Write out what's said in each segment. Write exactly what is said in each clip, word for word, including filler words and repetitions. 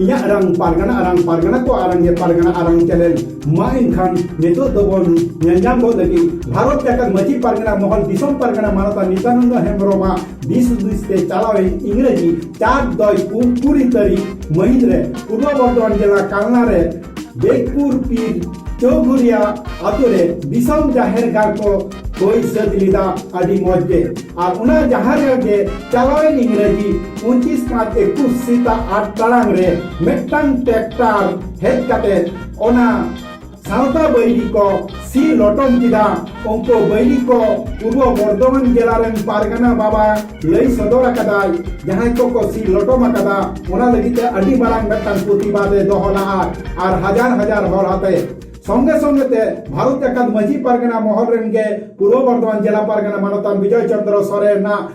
ᱤᱧᱟᱹᱜ ᱟᱲᱟᱝ ᱯᱟᱨᱜᱟᱱᱟ ᱟᱲᱟᱝ, ᱯᱟᱨᱜᱟᱱᱟ ᱠᱚ ᱟᱲᱟᱝ ᱜᱮ ᱯᱟᱨᱜᱟᱱᱟ ᱟᱲᱟᱝ ᱪᱮᱱᱮᱞ᱾ ᱢᱟ ᱮᱱᱠᱷᱟᱱ ᱱᱤᱛᱚᱜ ᱫᱚᱵᱚᱱ ᱧᱮᱞ ᱧᱟᱢ ᱜᱚᱫ ᱞᱟᱹᱜᱤᱫ ᱵᱷᱟᱨᱚᱛ ᱡᱟᱠᱟᱛ ᱢᱟᱹᱡᱷᱤ ᱯᱟᱨᱜᱟᱱᱟ ᱢᱚᱦᱚᱞ ᱫᱤᱥᱚᱢ ᱯᱟᱨᱜᱟᱱᱟ ᱢᱟᱱᱚᱛᱟᱱ ᱱᱤᱛᱭᱟᱱᱚᱱᱫᱚ ᱦᱮᱢᱵᱨᱚᱢᱟᱜ ᱫᱤᱥ ᱦᱩᱫᱤᱥ ᱛᱮ ᱪᱟᱞᱟᱣᱮᱱ ᱤᱝᱨᱮᱡᱤ ᱪᱟᱨ ᱫᱚᱭ ᱠᱩ-, ᱠᱩᱲᱤ ᱛᱟᱹᱨᱤᱠᱷ ᱢᱟᱹᱦᱤᱛ ᱨᱮ ᱯᱩᱨᱵᱚ ᱵᱚᱨᱫᱷᱚᱢᱟᱱ ᱡᱮᱞᱟ ᱠᱟᱞᱱᱟ ᱨᱮ ᱵᱮᱡᱽᱯᱩᱨ ᱯᱤᱨ ᱪᱳᱣᱜᱷᱩᱨᱤᱭᱟ ᱟᱛᱳ ᱨᱮ ᱫᱤᱥᱚᱢ ᱡᱟᱦᱮᱨ ᱜᱟᱲ ᱠᱚ ᱦᱩᱭ ᱥᱟᱹᱛ ᱞᱮᱫᱟ ᱟᱹᱰᱤ ᱢᱚᱡᱽ ᱜᱮ᱾ ᱟᱨ ᱚᱱᱟ ᱡᱟᱦᱮᱨ ᱜᱟᱲ ᱜᱮ ᱪᱟᱞᱟᱣᱮᱱ ᱤᱝᱨᱮᱡᱤ ᱯᱚᱸᱪᱤᱥ ᱯᱟᱸᱪ ᱮᱠᱩᱥ ᱥᱮᱛᱟᱜ ᱟᱴ ᱴᱟᱲᱟᱝ ᱨᱮ ᱢᱤᱫᱴᱟᱝ ᱴᱨᱟᱠᱴᱟᱨ ᱦᱮᱡ ᱠᱟᱛᱮ ᱚᱱᱟ ᱥᱟᱶᱛᱟ ᱵᱟᱹᱭᱨᱤ ᱠᱚ ᱥᱤ ᱞᱚᱴᱚᱢ ᱠᱮᱫᱟ᱾ ᱩᱱᱠᱩ ᱵᱟᱹᱭᱨᱤ ᱠᱚ ᱯᱩᱨᱵᱚ ᱵᱚᱨᱫᱷᱚᱢᱟᱱ ᱡᱮᱞᱟ ᱨᱮᱱ ᱯᱟᱨᱜᱟᱱᱟ ᱵᱟᱵᱟ ᱞᱟᱹᱭ ᱥᱚᱫᱚᱨ ᱟᱠᱟᱫᱟᱭ, ᱡᱟᱦᱟᱸᱭ ᱠᱚᱠᱚ ᱥᱤ ᱞᱚᱴᱚᱢ ᱟᱠᱟᱫᱟ, ᱚᱱᱟ ᱞᱟᱹᱜᱤᱫ ᱛᱮ ᱟᱹᱰᱤ ᱢᱟᱨᱟᱝ ᱢᱤᱫᱴᱟᱝ ᱯᱨᱚᱛᱤᱵᱟᱫ ᱮ ᱫᱚᱦᱚ ᱞᱟᱜᱼᱟ᱾ ᱟᱨ ᱦᱟᱡᱟᱨ ᱦᱟᱡᱟᱨ ᱦᱚᱲ ᱟᱛᱮ ᱥᱚᱸᱜᱮ ᱥᱚᱸᱜᱮ ᱛᱮ ᱵᱷᱟᱨᱚᱛ ᱡᱟᱠᱟᱛ ᱢᱟᱹᱡᱷᱤ ᱯᱟᱨᱜᱟᱱᱟ ᱢᱚᱦᱚᱞ ᱨᱮᱱ ᱜᱮ ᱯᱩᱨᱵᱚ ᱵᱚᱨᱫᱷᱚᱢᱟᱱ ᱡᱮᱞᱟ ᱯᱟᱨᱜᱟᱱᱟ ᱢᱟᱱᱚᱛᱟᱱ ᱵᱤᱡᱚᱭ ᱪᱚᱱᱫᱨᱚ ᱥᱚᱨᱮᱱᱟᱜ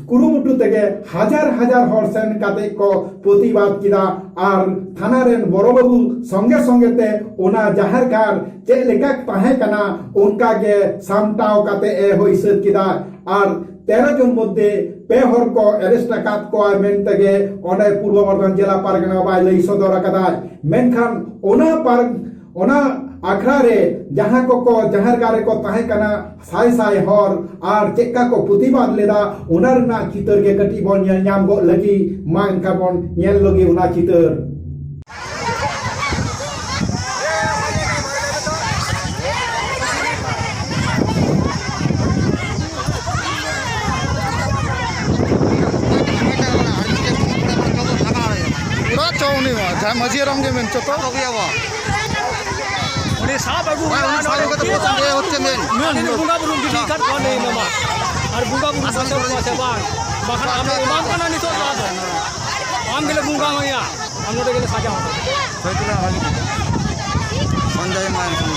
ᱠᱩᱨᱩᱢᱩᱴᱩ ᱛᱮᱜᱮ ᱦᱟᱡᱟᱨ ᱦᱟᱡᱟᱨ ᱦᱚᱲ ᱥᱮᱱ ᱠᱟᱛᱮ ᱠᱚ ᱯᱨᱚᱛᱤᱵᱟᱫ ᱠᱮᱫᱟ᱾ ᱟᱨ ᱛᱷᱟᱱᱟ ᱨᱮᱱ ᱵᱚᱲᱚ ᱵᱟᱹᱵᱩ ᱥᱚᱸᱜᱮ ᱥᱚᱸᱜᱮ ᱛᱮ ᱚᱱᱟ ᱡᱟᱦᱮᱨ ᱜᱟᱲ ᱪᱮᱫ ᱞᱮᱠᱟ ᱛᱟᱦᱮᱸ ᱠᱟᱱᱟ, ᱚᱱᱠᱟ ᱜᱮ ᱥᱟᱢᱴᱟᱣ ᱠᱟᱛᱮ ᱮ ᱦᱩᱭ ᱥᱟᱹᱛ ᱠᱮᱫᱟ᱾ ᱟᱨ ᱛᱮᱨᱚ ᱡᱚᱱ ᱢᱚᱫᱽᱫᱷᱮ ᱯᱮ ᱦᱚᱲ ᱠᱚ ᱮᱨᱮᱥᱴ ᱟᱠᱟᱫ ᱠᱚᱣᱟ ᱢᱮᱱᱛᱮ ᱜᱮ ᱚᱸᱰᱮ ᱯᱩᱨᱵᱚ ᱵᱚᱨᱫᱷᱚᱢᱟᱱ ᱡᱮᱞᱟ ᱯᱟᱨᱜᱟᱱᱟ ᱵᱟᱵᱟᱭ ᱞᱟᱹᱭ ᱥᱚᱫᱚᱨ ᱟᱠᱟᱫᱟᱭ᱾ ᱢᱮᱱᱠᱷᱟᱱ ᱚᱱᱟ ᱯᱟᱨ-, ᱚᱱᱟ ᱟᱠᱷᱲᱟ ᱨᱮ ᱡᱟᱦᱟᱸ ᱠᱚᱠᱚ ᱡᱟᱦᱮᱨ ᱜᱟᱲ ᱨᱮᱠᱚ ᱛᱟᱦᱮᱸ ᱠᱟᱱᱟ ᱥᱟᱭ ᱥᱟᱭ ᱦᱚᱲ, ᱟᱨ ᱪᱮᱫᱠᱟ ᱠᱚ ᱯᱨᱚᱛᱤᱵᱟᱫ ᱞᱮᱫᱟ, ᱚᱱᱟ ᱨᱮᱱᱟᱜ ᱪᱤᱛᱟᱹᱨ ᱜᱮ ᱠᱟᱹᱴᱤᱡ ᱵᱚᱱ ᱧᱮᱞ ᱧᱟᱢ ᱜᱚᱫ ᱞᱟᱹᱜᱤᱫ᱾ ᱢᱟ ᱮᱱᱠᱷᱟᱱ ᱵᱚᱱ ᱧᱮᱞ ᱞᱟᱹᱜᱤᱫ ᱚᱱᱟ ᱪᱤᱛᱟᱹᱨ᱾ ᱚᱲᱟᱜ ᱪᱚ ᱩᱱᱤ ᱢᱟ, ᱡᱟᱦᱟᱸᱭ ᱢᱟᱹᱡᱷᱤ ᱦᱟᱲᱟᱢ ᱜᱮ ᱢᱮᱱ ᱪᱚ ᱛᱚ᱾ ᱟᱹᱜᱩᱭᱟᱵᱚ᱾ ᱩᱱᱤ ᱥᱟᱵ ᱟᱹᱜᱩ ᱦᱩᱭᱩᱜᱼᱟ, ᱩᱱᱤ ᱥᱟᱵ ᱟᱹᱜᱩ ᱠᱟᱛᱮ ᱯᱚᱭᱥᱟ ᱞᱟᱹᱭ ᱦᱚᱪᱚ ᱢᱮ᱾ ᱩᱱᱤ ᱫᱚ ᱵᱚᱸᱜᱟ ᱵᱩᱨᱩ ᱜᱤᱰᱤ ᱟᱠᱟᱫ ᱠᱚᱣᱟ ᱞᱟᱹᱭ ᱢᱮ ᱢᱟ᱾ ᱟᱨ ᱵᱚᱸᱜᱟ ᱵᱩᱨᱩ ᱟᱥᱟᱢᱤ ᱵᱟᱪᱷᱟᱣ ᱠᱚᱨᱮ ᱠᱚᱣᱟ ᱥᱮ ᱵᱟᱝ? ᱵᱟᱠᱷᱟᱱ ᱟᱢ ᱫᱚ ᱮᱢᱟᱢ ᱠᱟᱱᱟ ᱱᱤᱛᱚᱜ ᱫᱚ ᱟᱫᱚ᱾ ᱟᱢ ᱜᱮᱞᱮ ᱵᱚᱸᱜᱟ ᱟᱭᱟ᱾ ᱟᱢ ᱱᱚᱰᱮ ᱜᱮᱞᱮ ᱥᱟᱡᱟᱣ ᱟᱠᱟᱫᱟ᱾ ᱦᱳᱭ, ᱛᱚᱵᱮ ᱦᱳᱭ᱾ ᱥᱚᱧᱡᱚᱭ ᱢᱟ ᱮᱱᱠᱷᱟᱱ᱾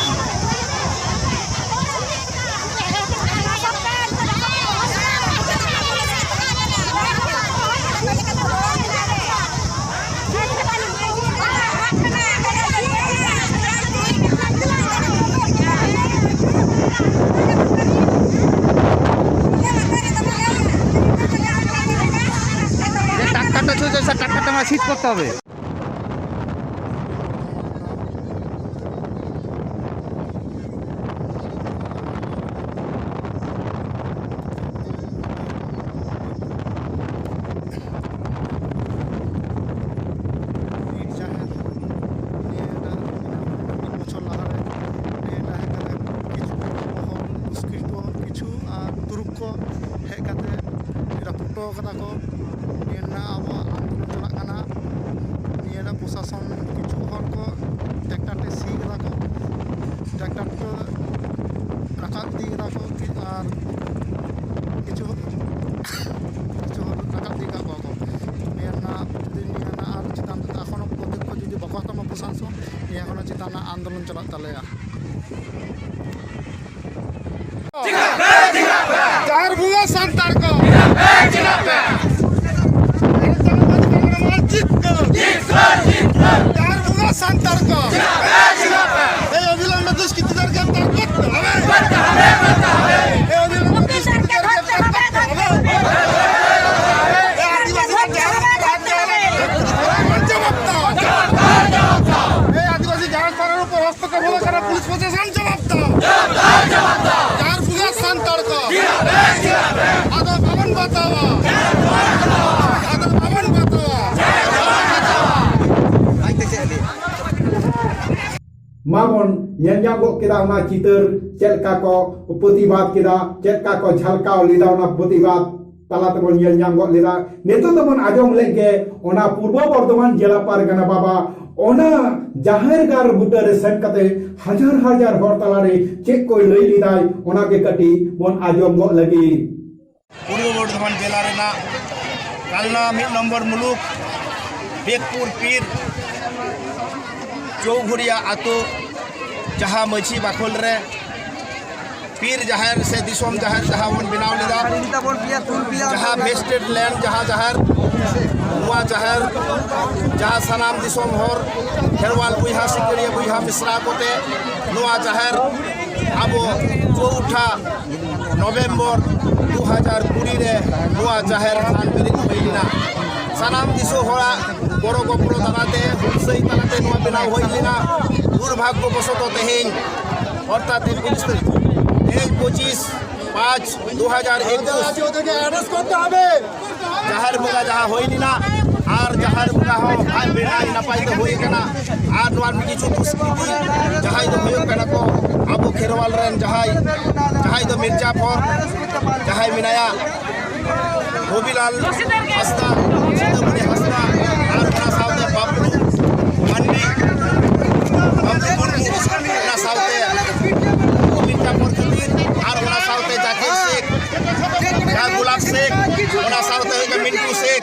টাটকাটা ছুঁয়ে যাচ্ছে, টাটকাটা আমার শীত করতে হবে। ᱠᱟᱫᱟ ᱠᱚ᱾ ᱱᱤᱭᱟᱹ ᱨᱮᱱᱟᱜ ᱟᱵᱚᱣᱟᱜ ᱟᱱᱫᱳᱞᱚᱱ ᱪᱟᱞᱟᱜ ᱠᱟᱱᱟ᱾ ᱱᱤᱭᱟᱹ ᱨᱮᱱᱟᱜ ᱯᱨᱚᱥᱟᱥᱚᱱ ᱠᱤᱪᱷᱩ ᱦᱚᱲ ᱠᱚ ᱴᱨᱟᱠᱴᱟᱨ ᱛᱮ ᱥᱤ ᱠᱟᱫᱟ ᱠᱚ, ᱴᱨᱟᱠᱴᱟᱨ ᱠᱚ ᱨᱟᱠᱟᱵ ᱤᱫᱤ ᱠᱟᱫᱟ ᱠᱚ, ᱟᱨ ᱠᱤᱪᱷᱩ ᱠᱤᱪᱷᱩ ᱦᱚᱲ ᱨᱟᱠᱟᱵ ᱤᱫᱤ ᱠᱟᱫ ᱠᱚᱣᱟ ᱠᱚ᱾ ᱱᱤᱭᱟᱹ ᱨᱮᱱᱟᱜ ᱡᱩᱫᱤ ᱱᱤᱭᱟᱹ ᱨᱮᱱᱟᱜ ᱟᱨ ᱪᱮᱛᱟᱱ ᱛᱮ ᱮᱠᱷᱚᱱᱳ ᱯᱨᱚᱫᱚᱠᱠᱷᱮᱯ ᱡᱩᱫᱤ ᱵᱟᱠᱚ ᱦᱟᱛᱟᱣᱟ ᱯᱨᱚᱥᱟᱥᱚᱱ, ᱱᱤᱭᱟᱹ ᱮᱠᱷᱚᱱᱳ ᱪᱮᱛᱟᱱ ᱨᱮᱱᱟᱜ ᱟᱱᱫᱳᱞᱚᱱ ᱪᱟᱞᱟᱜ ᱛᱟᱞᱮᱭᱟ᱾ ᱡᱟᱦᱮᱨ ᱵᱚᱸᱜᱟ ᱥᱟᱱᱛᱟᱲ ᱠᱚ, ᱡᱟᱦᱮᱨ ᱵᱚᱸᱜᱟ ᱥᱟᱱᱛᱟᱲ ᱠᱚ, এই অবিলম্বে দুষ্কৃতিদের গ্রেপ্তার করতে হবে। এই অবিলম্বে দুষ্কৃতিদের গ্রেপ্তার করতে হবে। এই আদিবাসীদের জবাব দাও। এই আদিবাসী জাহের স্থানের উপর হস্তক্ষেপ হলো কেন? পুলিশ প্রশাসন জবাব দাও। ᱡᱟᱦᱮᱨ ᱵᱚᱸᱜᱟ ᱥᱟᱱᱛᱟᱲ ᱠᱚ ᱟᱫᱚ ᱵᱟᱵᱚᱱ ᱵᱟᱛᱟᱣᱟ᱾ ᱟᱫᱚ ᱵᱟᱵᱚᱱ ᱵᱟᱛᱟᱣᱟ᱾ ᱢᱟ ᱵᱚᱱ ᱧᱮᱞ ᱧᱟᱢ ᱜᱚᱫ ᱠᱮᱫᱟ ᱚᱱᱟ ᱪᱤᱛᱟᱹᱨ, ᱪᱮᱫ ᱞᱮᱠᱟ ᱠᱚ ᱯᱨᱚᱛᱤᱵᱟᱫ ᱠᱮᱫᱟ, ᱪᱮᱫ ᱞᱮᱠᱟ ᱠᱚ ᱡᱷᱟᱞᱠᱟᱣ ᱞᱮᱫᱟ, ᱚᱱᱟ ᱯᱨᱚᱛᱤᱵᱟᱫ ᱛᱟᱞᱟ ᱛᱮᱵᱚᱱ ᱧᱮᱞ ᱧᱟᱢ ᱜᱚᱫ ᱞᱮᱫᱟ᱾ ᱱᱤᱛᱚᱜ ᱫᱚᱵᱚᱱ ᱟᱸᱡᱚᱢ ᱞᱮᱫ ᱜᱮ ᱚᱱᱟ ᱯᱩᱨᱵᱚ ᱵᱚᱨᱫᱷᱚᱢᱟᱱ ᱡᱮᱞᱟ ᱯᱟᱨᱜᱟᱱᱟ ᱵᱟᱵᱟ ᱚᱱᱟ ᱡᱟᱦᱮᱨ ᱜᱟᱲ ᱵᱩᱴᱟᱹ ᱨᱮ ᱥᱮᱱ ᱠᱟᱛᱮ ᱦᱟᱡᱟᱨ ᱦᱟᱡᱟᱨ ᱦᱚᱲ ᱛᱟᱞᱟᱨᱮ ᱪᱮᱫ ᱠᱚᱭ ᱞᱟᱹᱭ ᱞᱮᱫᱟᱭ, ᱚᱱᱟ ᱜᱮ ᱠᱟᱹᱴᱤᱡ ᱵᱚᱱ ᱟᱸᱡᱚᱢ ᱜᱚᱫ ᱞᱟᱹᱜᱤᱫ᱾ ᱯᱩᱨᱵᱚ ᱵᱚᱨᱫᱷᱚᱢᱟᱱ ᱡᱮᱞᱟ ᱨᱮᱱᱟᱜ ᱠᱟᱞᱱᱟ ᱢᱤᱫ ᱱᱚᱢᱵᱚᱨ ᱢᱩᱞᱩᱠ ᱵᱮᱠᱯᱩᱨ ᱯᱤᱨ ᱪᱳᱣᱜᱷᱩᱨᱤᱭᱟ ᱟᱛᱳ, ᱡᱟᱦᱟᱸ ᱢᱟᱹᱡᱷᱤ ᱵᱟᱠᱷᱳᱞ ᱨᱮ ᱯᱤᱨ ᱡᱟᱦᱮᱨ ᱥᱮ ᱫᱤᱥᱚᱢ ᱡᱟᱦᱮᱨ ᱡᱟᱦᱟᱸ ᱵᱚᱱ ᱵᱮᱱᱟᱣ ᱞᱮᱫᱟ, ᱡᱟᱦᱟᱸ vested land, ᱡᱟᱦᱟᱸ ᱡᱟᱦᱮᱨ, ᱱᱚᱣᱟ ᱡᱟᱦᱮᱨ ᱡᱟᱦᱟᱸ ᱥᱟᱱᱟᱢ ᱫᱤᱥᱚᱢ ᱦᱚᱲ, ᱠᱷᱮᱨᱣᱟᱞ ᱵᱚᱭᱦᱟ, ᱥᱤᱠᱟᱹᱨᱤᱭᱟᱹ ᱵᱚᱭᱦᱟ ᱢᱤᱥᱨᱟ ᱠᱚᱛᱮ ᱱᱚᱣᱟ ᱡᱟᱦᱮᱨ ᱟᱵᱚ ᱪᱳᱣᱴᱷᱟ ᱱᱚᱵᱷᱮᱢᱵᱚᱨ ᱫᱩ ᱦᱟᱡᱟᱨ ᱠᱩᱲᱤ ᱨᱮ ᱱᱚᱣᱟ ᱡᱟᱦᱮᱨ ᱛᱷᱟᱱ ᱵᱮᱨᱮᱫ ᱦᱩᱭ ᱞᱮᱱᱟ᱾ ᱥᱟᱱᱟᱢ ᱫᱤᱥᱚᱢ ᱦᱚᱲᱟᱜ ᱜᱚᱲᱚ ᱜᱚᱯᱚᱲᱚ ᱛᱟᱞᱟᱛᱮ, ᱦᱩᱞᱥᱟᱹᱭ ᱛᱟᱞᱟᱛᱮ ᱱᱚᱣᱟ ᱵᱮᱱᱟᱣ ᱦᱩᱭ ᱞᱮᱱᱟ᱾ ᱫᱩᱨᱵᱷᱟᱜᱽᱜᱚ ᱵᱚᱥᱚᱛᱚ ᱛᱮᱦᱮᱧ, ᱚᱨᱛᱷᱟᱛ ᱮᱠᱩᱥ ᱛᱟᱹᱨᱤᱠᱷ, ᱛᱮᱦᱮᱧ ᱯᱚᱸᱪᱤᱥ ᱯᱟᱸᱪ ᱫᱩ ᱦᱟᱡᱟᱨ ᱮᱠᱩᱥ, ᱡᱟᱦᱮᱨ ᱵᱚᱸᱜᱟ ᱡᱟᱦᱟᱸ ᱦᱩᱭ ᱞᱮᱱᱟ, ᱟᱨ ᱡᱟᱦᱮᱨ ᱵᱚᱸᱜᱟ ᱦᱚᱸ ᱟᱡ ᱵᱮᱱᱟᱭ ᱱᱟᱯᱟᱭ ᱛᱮ ᱦᱩᱭ ᱟᱠᱟᱱᱟ᱾ ᱟᱨ ᱱᱚᱣᱟ ᱠᱤᱪᱷᱩ ᱫᱩᱥᱠᱨᱤᱛᱤ ᱡᱟᱦᱟᱸᱭ ᱫᱚ ᱦᱩᱭᱩᱜ ᱠᱟᱱᱟ ᱠᱚ ᱟᱵᱚ ᱠᱷᱮᱨᱣᱟᱞ ᱨᱮᱱ ᱡᱟᱦᱟᱸᱭ, ᱡᱟᱦᱟᱸᱭ ᱫᱚ ᱢᱤᱨᱡᱟᱯᱷᱚᱨ ᱡᱟᱦᱟᱸᱭ ᱢᱮᱱᱟᱭᱟ, ᱨᱚᱵᱤᱞᱟᱞ ᱦᱟᱸᱥᱫᱟ, ᱥᱤᱛᱟᱹᱢᱚᱱᱤ ᱦᱟᱸᱥᱫᱟ, ᱟᱨ ᱚᱱᱟ ᱥᱟᱶᱛᱮ ᱵᱟᱵᱞᱩ ᱢᱟᱱᱰᱤ, ᱵᱟᱵᱞᱩ ᱢᱩᱨᱢᱩ, ᱚᱱᱟ ᱥᱟᱶᱛᱮ ᱠᱚᱵᱤ ᱪᱟᱯᱚᱨ ᱠᱷᱟᱹᱛᱤᱨ, ᱟᱨ ᱚᱱᱟ ᱥᱟᱶᱛᱮ ᱡᱟᱠᱤᱨ ᱥᱮᱠ, ᱡᱟᱦᱟᱸ ᱜᱳᱞᱟᱯ ᱥᱮᱠ, ᱚᱱᱟ ᱥᱟᱶᱛᱮ ᱦᱩᱭᱩᱜ ᱠᱟᱱᱟ ᱢᱤᱱᱴᱩ ᱥᱮᱠ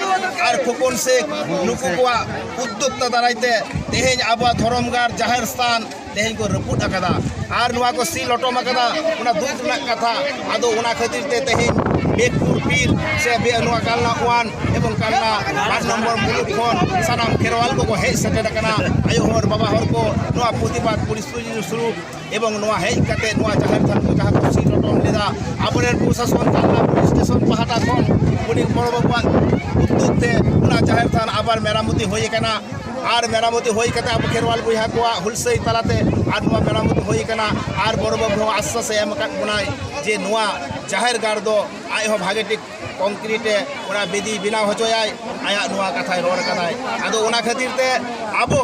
ᱟᱨ ᱠᱷᱚᱠᱚᱱ ᱥᱮᱠ, ᱱᱩᱠᱩ ᱠᱚᱣᱟᱜ ᱩᱫᱽᱫᱳᱠᱛᱟ ᱫᱟᱨᱟᱭ ᱛᱮ ᱛᱮᱦᱮᱧ ᱟᱵᱚᱣᱟᱜ ᱫᱷᱚᱨᱚᱢ ᱜᱟᱲ ᱡᱟᱦᱮᱨ ᱛᱷᱟᱱ ᱛᱮᱦᱮᱧ ᱠᱚ ᱨᱟᱹᱯᱩᱫ ᱟᱠᱟᱫᱟ ᱟᱨ ᱱᱚᱣᱟ ᱠᱚ ᱥᱤ ᱞᱚᱴᱚᱢ ᱟᱠᱟᱫᱟ᱾ ᱚᱱᱟ ᱫᱩᱠ ᱨᱮᱱᱟᱜ ᱠᱟᱛᱷᱟ᱾ ᱟᱫᱚ ᱚᱱᱟ ᱠᱷᱟᱹᱛᱤᱨ ᱛᱮ ᱛᱮᱦᱮᱧ ᱵᱮᱠᱯᱩᱨ ᱯᱤᱨ ᱥᱮ ᱵᱮ-, ᱱᱚᱣᱟ ᱠᱟᱞᱱᱟ ᱚᱣᱟᱱ ᱮᱵᱚᱝ ᱠᱟᱞᱱᱟ ᱵᱟᱨ ᱱᱚᱢᱵᱚᱨ ᱢᱩᱞᱩᱠ ᱠᱷᱚᱱ ᱥᱟᱱᱟᱢ ᱠᱷᱮᱨᱣᱟᱞ ᱠᱚᱠᱚ ᱦᱮᱡ ᱥᱮᱴᱮᱨ ᱟᱠᱟᱱᱟ᱾ ᱟᱭᱳ ᱦᱚᱲ, ᱵᱟᱵᱟ ᱦᱚᱲ ᱠᱚ ᱱᱚᱣᱟ ᱯᱨᱚᱛᱤᱵᱟᱫ ᱯᱚᱨᱤᱥᱛᱷᱤᱛᱤ ᱥᱩᱨᱩ ᱮᱵᱚᱝ ᱱᱚᱣᱟ ᱦᱮᱡ ᱠᱟᱛᱮ ᱱᱚᱣᱟ ᱡᱟᱦᱮᱨ ᱛᱷᱟᱱ ᱠᱚ ᱡᱟᱦᱟᱸ ᱠᱚ ᱥᱤ ᱞᱚᱴᱚᱢ ᱞᱮᱫᱟ, ᱟᱵᱚᱨᱮᱱ ᱯᱨᱚᱥᱟᱥᱚᱱ ᱛᱷᱟᱱᱟ ᱯᱩᱞᱤᱥ ᱥᱴᱮᱥᱚᱱ ᱯᱟᱦᱴᱟ ᱠᱷᱚᱱ ᱩᱱᱤ ᱵᱚᱲᱚ ᱵᱟᱵᱩᱣᱟᱜ ᱩᱫᱽᱫᱳᱜᱽ ᱛᱮ ᱚᱱᱟ ᱡᱟᱦᱮᱨ ᱛᱷᱟᱱ ᱟᱵᱟᱨ ᱢᱮᱨᱟᱢᱚᱛᱤ ᱦᱩᱭ ᱟᱠᱟᱱᱟ᱾ ᱟᱨ ᱢᱮᱨᱟᱢᱚᱛᱤ ᱦᱩᱭ ᱠᱟᱛᱮ ᱟᱵᱚ ᱠᱷᱮᱨᱣᱟᱞ ᱵᱚᱭᱦᱟ ᱠᱚᱣᱟᱜ ᱦᱩᱞᱥᱟᱹᱭ ᱛᱟᱞᱟᱛᱮ ᱟᱨ ᱱᱚᱣᱟ ᱢᱮᱨᱟᱢᱚᱛᱤ ᱦᱩᱭ ᱟᱠᱟᱱᱟ᱾ ᱟᱨ ᱵᱚᱲᱚ ᱵᱟᱵᱩ ᱦᱚᱸ ᱟᱥᱥᱟᱥ ᱮ ᱮᱢ ᱟᱠᱟᱫ ᱵᱚᱱᱟᱭ ᱡᱮ ᱱᱚᱣᱟ ᱡᱟᱦᱮᱨ ᱜᱟᱲ ᱫᱚ ᱟᱡ ᱦᱚᱸ ᱵᱷᱟᱜᱮ ᱴᱷᱤᱠ ᱠᱚᱝᱠᱨᱤᱴ ᱮ ᱚᱱᱟ ᱵᱮᱫᱤ ᱵᱮᱱᱟᱣ ᱦᱚᱪᱚᱭᱟᱭ, ᱟᱭᱟᱜ ᱱᱚᱣᱟ ᱠᱟᱛᱷᱟᱭ ᱨᱚᱲ ᱠᱟᱫᱟᱭ᱾ ᱟᱫᱚ ᱚᱱᱟ ᱠᱷᱟᱹᱛᱤᱨ ᱛᱮ ᱟᱵᱚ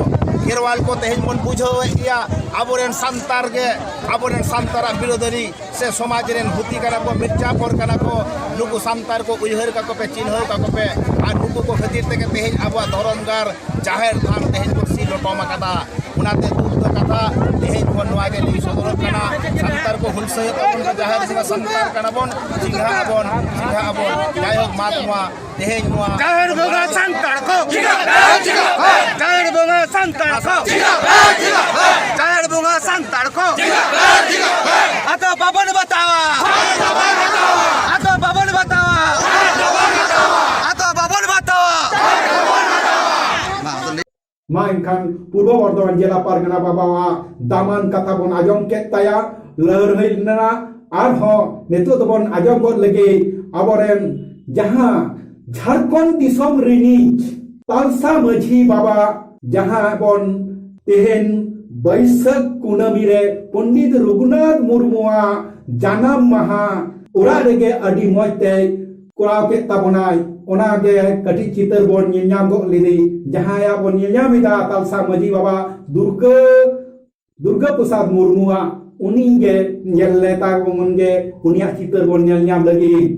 ᱠᱷᱮᱨᱣᱟᱞ ᱠᱚ ᱛᱮᱦᱮᱧ ᱵᱚᱱ ᱵᱩᱡᱷᱟᱹᱣᱮᱫ ᱜᱮᱭᱟ, ᱟᱵᱚᱨᱮᱱ ᱥᱟᱱᱛᱟᱲ ᱜᱮ, ᱟᱵᱚᱨᱮᱱ ᱥᱟᱱᱛᱟᱲᱟᱜ ᱵᱤᱨᱳᱫᱷᱟᱨᱤ ᱥᱮ ᱥᱚᱢᱟᱡᱽ ᱨᱮᱱ ᱦᱩᱛᱤ ᱠᱟᱱᱟ ᱠᱚ, ᱢᱤᱨᱡᱟᱯᱚᱨ ᱠᱟᱱᱟ ᱠᱚ, ᱱᱩᱠᱩ ᱥᱟᱱᱛᱟᱲ ᱠᱚ ᱩᱭᱦᱟᱹᱨ ᱠᱟᱠᱚ ᱯᱮ, ᱪᱤᱱᱦᱟᱹᱣ ᱠᱟᱠᱚ ᱯᱮ᱾ ᱟᱨ ᱱᱩᱠᱩ ᱠᱚ ᱠᱷᱟᱹᱛᱤᱨ ᱛᱮᱜᱮ ᱛᱮᱦᱮᱧ ᱟᱵᱚᱣᱟᱜ ᱫᱷᱚᱨᱚᱢ ᱜᱟᱲ ᱡᱟᱦᱮᱨ ᱛᱷᱟᱱ ᱛᱮᱦᱮᱧ ᱠᱚ ᱥᱤ ᱞᱚᱴᱚᱢ ᱟᱠᱟᱫᱟ᱾ ᱚᱱᱟᱛᱮ ᱫᱩᱠ ᱫᱚ ᱠᱟᱛᱷᱟ ᱛᱮᱦᱮᱧ ᱠᱷᱚᱱ ᱱᱚᱣᱟ ᱜᱮ ᱞᱟᱹᱭ ᱥᱚᱫᱚᱨᱚᱜ ᱠᱟᱱᱟ, ᱥᱟᱱᱛᱟᱲ ᱠᱚ ᱦᱩᱞᱥᱟᱹᱭ ᱛᱟᱵᱚᱱ ᱯᱮ, ᱡᱟᱦᱮᱨ ᱵᱚᱸᱜᱟ ᱥᱟᱱᱛᱟᱲ ᱠᱟᱱᱟ ᱵᱚᱱ, ᱪᱤᱱᱦᱟᱹ ᱟᱵᱚᱱ, ᱪᱤᱱᱦᱟᱹ ᱟᱵᱚᱱ᱾ ᱡᱟᱭᱦᱳᱠ, ᱢᱟ ᱱᱚᱣᱟ ᱛᱮᱦᱮᱧ ᱱᱚᱣᱟ ᱡᱟᱦᱮᱨ ᱵᱚᱸᱜᱟ ᱥᱟᱱᱛᱟᱲ ᱠᱚ, ᱡᱟᱦᱮᱨ ᱵᱚᱸᱜᱟ ᱥᱟᱱᱛᱟᱲ ᱠᱚ, ᱡᱟᱦᱮᱨ ᱵᱚᱸᱜᱟ ᱥᱟᱱᱛᱟᱲ ᱠᱚ, ᱟᱫᱚ ᱵᱟᱵᱚᱱ ᱵᱟᱛᱟᱣᱟ, ᱟᱫᱚ ᱵᱟᱵᱚᱱ ᱵᱟᱛᱟᱣᱟ, ᱟᱫᱚ ᱵᱟᱵᱚᱱ ᱵᱟᱛᱟᱣᱟ᱾ ᱢᱟ ᱮᱱᱠᱷᱟᱱ ᱯᱩᱨᱵᱚ ᱵᱚᱨᱫᱷᱚᱢᱟᱱ ᱡᱮᱞᱟ ᱯᱟᱨᱜᱟᱱᱟ ᱵᱟᱵᱟᱣᱟᱜ ᱫᱟᱢᱟᱱ ᱠᱟᱛᱷᱟ ᱵᱚᱱ ᱟᱸᱡᱚᱢ ᱠᱮᱫ ᱛᱟᱭᱟ, ᱞᱟᱹᱲᱦᱟᱹᱭ ᱞᱮᱱᱟ᱾ ᱟᱨᱦᱚᱸ ᱱᱤᱛᱚᱜ ᱫᱚᱵᱚᱱ ᱟᱸᱡᱚᱢ ᱜᱚᱫ ᱞᱮᱜᱮ ᱟᱵᱚᱨᱮᱱ ᱡᱟᱦᱟᱸ ᱡᱷᱟᱲᱠᱷᱚᱸᱰ ᱫᱤᱥᱚᱢ ᱨᱤᱱᱤᱡ ᱛᱟᱞᱥᱟ ᱢᱟᱹᱡᱷᱤ ᱵᱟᱵᱟ, ᱡᱟᱦᱟᱸ ᱵᱚᱱ ᱛᱮᱦᱮᱧ ᱵᱟᱹᱭᱥᱟᱹᱠᱷ ᱠᱩᱱᱟᱹᱢᱤ ᱨᱮ ᱯᱚᱱᱰᱤᱛ ᱨᱚᱜᱷᱩᱱᱟᱛᱷ ᱢᱩᱨᱢᱩᱣᱟᱜ ᱡᱟᱱᱟᱢ ᱢᱟᱦᱟ ᱚᱲᱟᱜ ᱨᱮᱜᱮ ᱟᱹᱰᱤ ᱢᱚᱡᱽ ᱛᱮᱭ ᱠᱚᱨᱟᱣ ᱠᱮᱫ ᱛᱟᱵᱚᱱᱟᱭ᱾ ᱚᱱᱟᱜᱮ ᱠᱟᱹᱴᱤᱡ ᱪᱤᱛᱟᱹᱨ ᱵᱚᱱ ᱧᱮᱞ ᱧᱟᱢ ᱜᱚᱫ ᱞᱮᱫᱮ᱾ ᱡᱟᱦᱟᱸᱭᱟᱜ ᱵᱚᱱ ᱧᱮᱞ ᱧᱟᱢ ᱮᱫᱟ ᱛᱟᱞᱥᱟ ᱢᱟᱹᱡᱷᱤ ᱵᱟᱵᱟ ᱫᱩᱨᱜᱟᱹ, ᱫᱩᱨᱜᱟᱹ ᱯᱨᱚᱥᱟᱫᱽ ᱢᱩᱨᱢᱩᱣᱟᱜ, ᱩᱱᱤ ᱜᱮ ᱧᱮᱞ ᱞᱮᱛᱟ ᱵᱚᱱ ᱜᱮ ᱩᱱᱤᱭᱟᱜ ᱪᱤᱛᱟᱹᱨ ᱵᱚᱱ ᱧᱮᱞ ᱧᱟᱢ ᱞᱟᱹᱜᱤᱫ᱾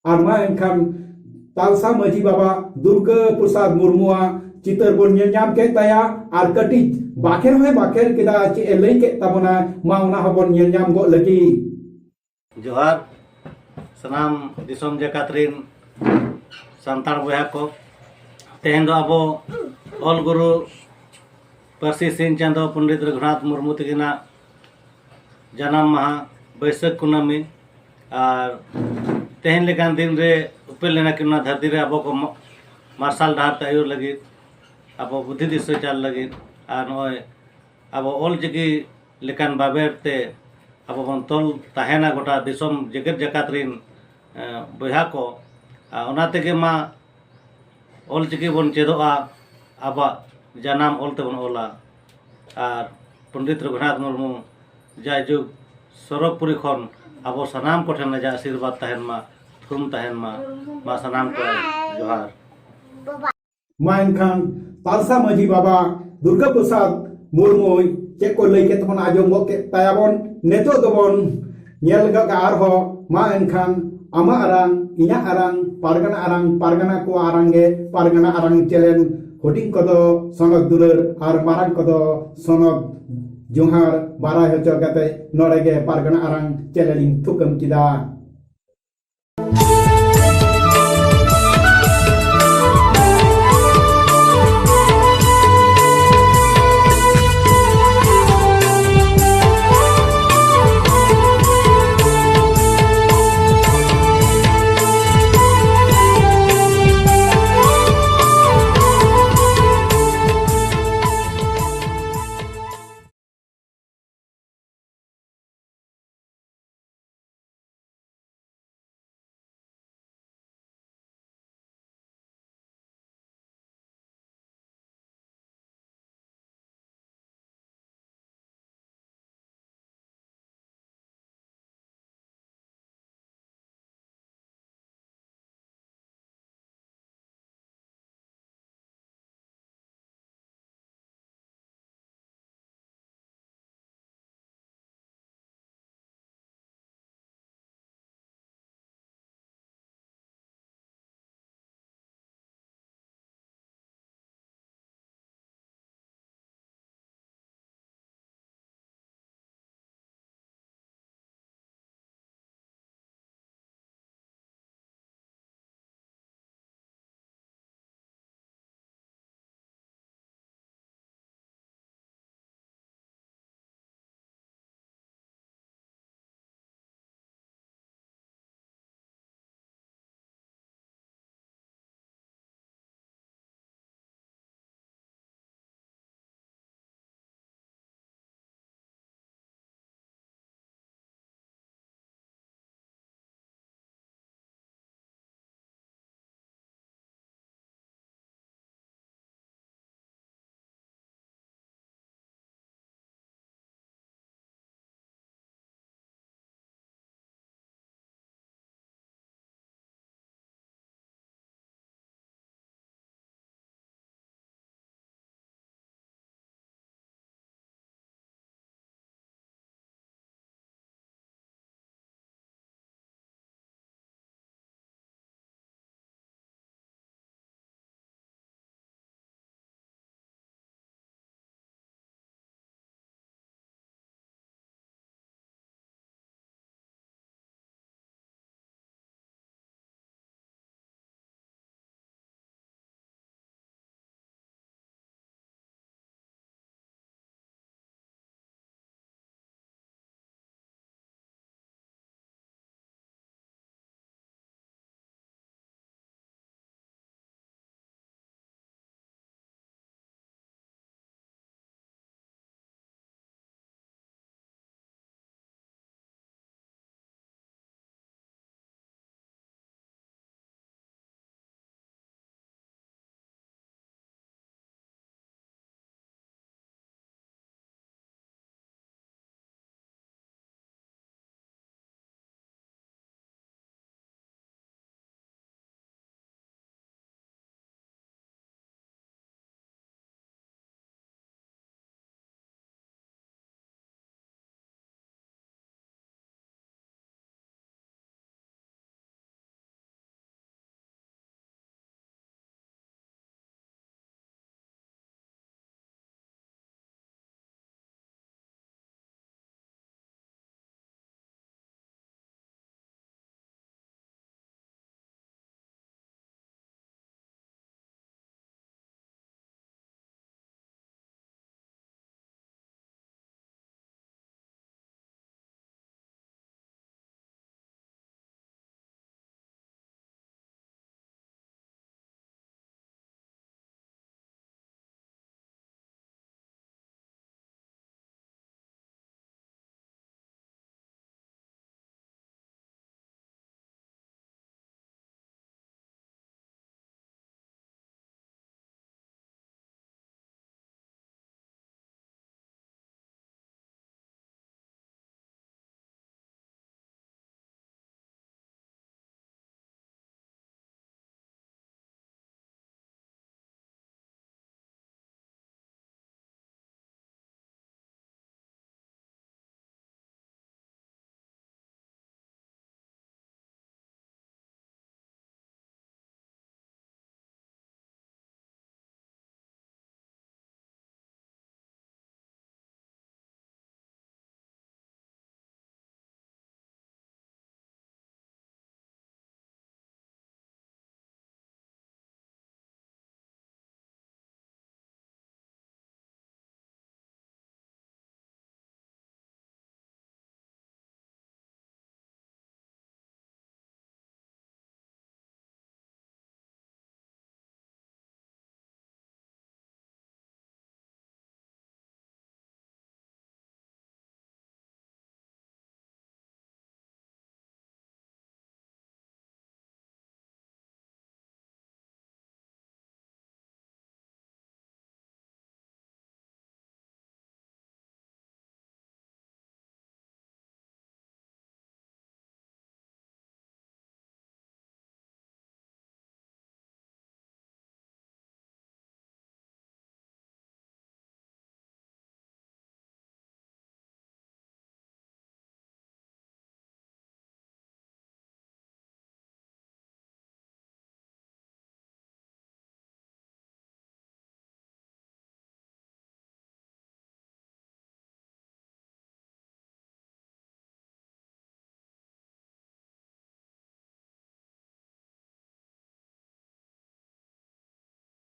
ᱟᱨ ᱢᱟ ᱮᱱᱠᱷᱟᱱ ᱛᱟᱞᱥᱟ ᱢᱟᱹᱡᱷᱤ ᱵᱟᱵᱟ ᱫᱩᱨᱜᱟᱹ ᱯᱨᱚᱥᱟᱫᱽ ᱢᱩᱨᱢᱩᱣᱟᱜ ᱪᱤᱛᱟᱹᱨ ᱵᱚᱱ ᱧᱮᱞ ᱧᱟᱢ ᱠᱮᱫ ᱛᱟᱭᱟ, ᱟᱨ ᱠᱟᱹᱴᱤᱡ ᱵᱟᱠᱷᱮᱲ ᱦᱚᱸᱭ ᱵᱟᱠᱷᱮᱲ ᱠᱮᱫᱟ, ᱪᱮᱫ ᱮ ᱞᱟᱹᱭ ᱠᱮᱫ ᱛᱟᱵᱚᱱᱟ, ᱢᱟ ᱚᱱᱟ ᱦᱚᱸᱵᱚᱱ ᱧᱮᱞ ᱧᱟᱢ ᱜᱚᱫ ᱞᱟᱹᱜᱤᱫ᱾ ᱡᱚᱦᱟᱨ ᱥᱟᱱᱟᱢ ᱫᱤᱥᱚᱢ ᱡᱟᱠᱟᱛ ᱨᱤᱱ ᱥᱟᱱᱛᱟᱲ ᱵᱚᱭᱦᱟ ᱠᱚ᱾ ᱛᱮᱦᱮᱧ ᱫᱚ ᱟᱵᱚ ᱚᱞ ᱜᱩᱨᱩ ᱯᱟᱹᱨᱥᱤ ᱥᱤᱧ ᱪᱟᱸᱫᱚ ᱯᱚᱱᱰᱤᱛ ᱨᱚᱜᱷᱩᱱᱟᱛᱷ ᱢᱩᱨᱢᱩ ᱛᱟᱹᱠᱤᱱᱟᱜ ᱡᱟᱱᱟᱢ ᱢᱟᱦᱟ ᱵᱟᱹᱭᱥᱟᱹᱠᱷ ᱠᱩᱱᱟᱹᱢᱤ, ᱟᱨ ᱛᱮᱦᱮᱧ ᱞᱮᱠᱟᱱ ᱫᱤᱱ ᱨᱮ ᱩᱯᱮᱞ ᱞᱮᱱᱟ ᱠᱤᱱ ᱱᱚᱣᱟ ᱫᱷᱟᱹᱨᱛᱤ ᱨᱮ ᱟᱵᱚ ᱠᱚ ᱢᱟ-, ᱢᱟᱨᱥᱟᱞ ᱰᱟᱦᱟᱨ ᱛᱮ ᱟᱹᱭᱩᱨ ᱞᱟᱹᱜᱤᱫ, ᱟᱵᱚ ᱵᱩᱫᱷᱤ ᱫᱤᱥᱟᱹ ᱪᱟᱞ ᱞᱟᱹᱜᱤᱫ, ᱟᱨ ᱱᱚᱜᱼᱚᱭ ᱟᱵᱚ ᱚᱞ ᱪᱤᱠᱤ ᱞᱮᱠᱟᱱ ᱵᱟᱵᱮᱨ ᱛᱮ ᱟᱵᱚ ᱵᱚᱱ ᱛᱚᱞ ᱛᱟᱦᱮᱱᱟ ᱜᱚᱴᱟ ᱫᱤᱥᱚᱢ ᱡᱮᱜᱮᱛ ᱡᱟᱠᱟᱛ ᱨᱤᱱ, ᱮ, ᱵᱚᱭᱦᱟ ᱠᱚ᱾ ᱟᱨ ᱚᱱᱟ ᱛᱮᱜᱮ ᱢᱟ ᱚᱞ ᱪᱤᱠᱤ ᱵᱚᱱ ᱪᱮᱫᱚᱜᱼᱟ, ᱟᱵᱚᱣᱟᱜ ᱡᱟᱱᱟᱢ ᱚᱞ ᱛᱮᱵᱚᱱ ᱚᱞᱟ᱾ ᱟᱨ ᱯᱚᱱᱰᱤᱛ ᱨᱚᱜᱷᱩᱱᱟᱛᱷ ᱢᱩᱨᱢᱩ ᱡᱟᱭᱡᱩᱜᱽ ᱥᱚᱨᱚᱜᱽᱯᱩᱨᱤ ᱠᱷᱚᱱ ᱟᱵᱚ ᱥᱟᱱᱟᱢ ᱠᱚᱴᱷᱮᱱ ᱟᱡᱟᱜ ᱟᱥᱤᱨᱵᱟᱫᱽ ᱛᱟᱦᱮᱱ ᱢᱟ, ᱛᱷᱩᱢ ᱛᱟᱦᱮᱱ ᱢᱟ᱾ ᱢᱟ ᱥᱟᱱᱟᱢ ᱠᱚ ᱡᱚᱦᱟᱨ᱾ ᱢᱟ ᱮᱱᱠᱷᱟᱱ ᱛᱟᱞᱥᱟ ᱢᱟᱹᱡᱷᱤ ᱵᱟᱵᱟ ᱫᱩᱨᱜᱟᱹ ᱯᱨᱚᱥᱟᱫᱽ ᱢᱩᱨᱢᱩᱭ ᱪᱮᱫ ᱠᱚ ᱞᱟᱹᱭ ᱠᱮᱫ ᱛᱟᱵᱚᱱᱟ, ᱟᱸᱡᱚᱢ ᱜᱚᱫ ᱠᱮᱫ ᱛᱟᱭᱟᱵᱚᱱ᱾ ᱱᱤᱛᱚᱜ ᱫᱚᱵᱚᱱ ᱧᱮᱞ ᱞᱮᱜᱟ ᱠᱟᱜᱼᱟ ᱟᱨᱦᱚᱸ᱾ ᱢᱟ ᱮᱱᱠᱷᱟᱱ ᱟᱢᱟᱜ ᱟᱨᱟᱝ, ᱤᱧᱟᱹᱜ ᱟᱨᱟᱝ, ᱯᱟᱨᱜᱟᱱᱟ ᱟᱨᱟᱝ, ᱯᱟᱨᱜᱟᱱᱟ ᱠᱚᱣᱟᱜ ᱟᱨᱟᱝ ᱜᱮ, ᱯᱟᱨᱜᱟᱱᱟ ᱟᱨᱟᱝ ᱪᱮᱱᱮᱞ᱾ ᱦᱩᱰᱤᱧ ᱠᱚᱫᱚ ᱥᱚᱱᱚᱛ ᱫᱩᱞᱟᱹᱲ ᱟᱨ ᱢᱟᱨᱟᱝ ᱠᱚᱫᱚ ᱥᱚᱱᱚᱛ ᱡᱚᱦᱟᱨ ᱵᱟᱲᱟᱭ ᱦᱚᱪᱚ ᱠᱟᱛᱮ ᱱᱚᱰᱮ ᱜᱮ ᱯᱟᱨᱜᱟᱱᱟ ᱟᱨᱟᱝ ᱪᱮᱱᱮᱞ ᱤᱧ ᱛᱷᱩᱠᱟᱹᱢ ᱠᱮᱫᱟ᱾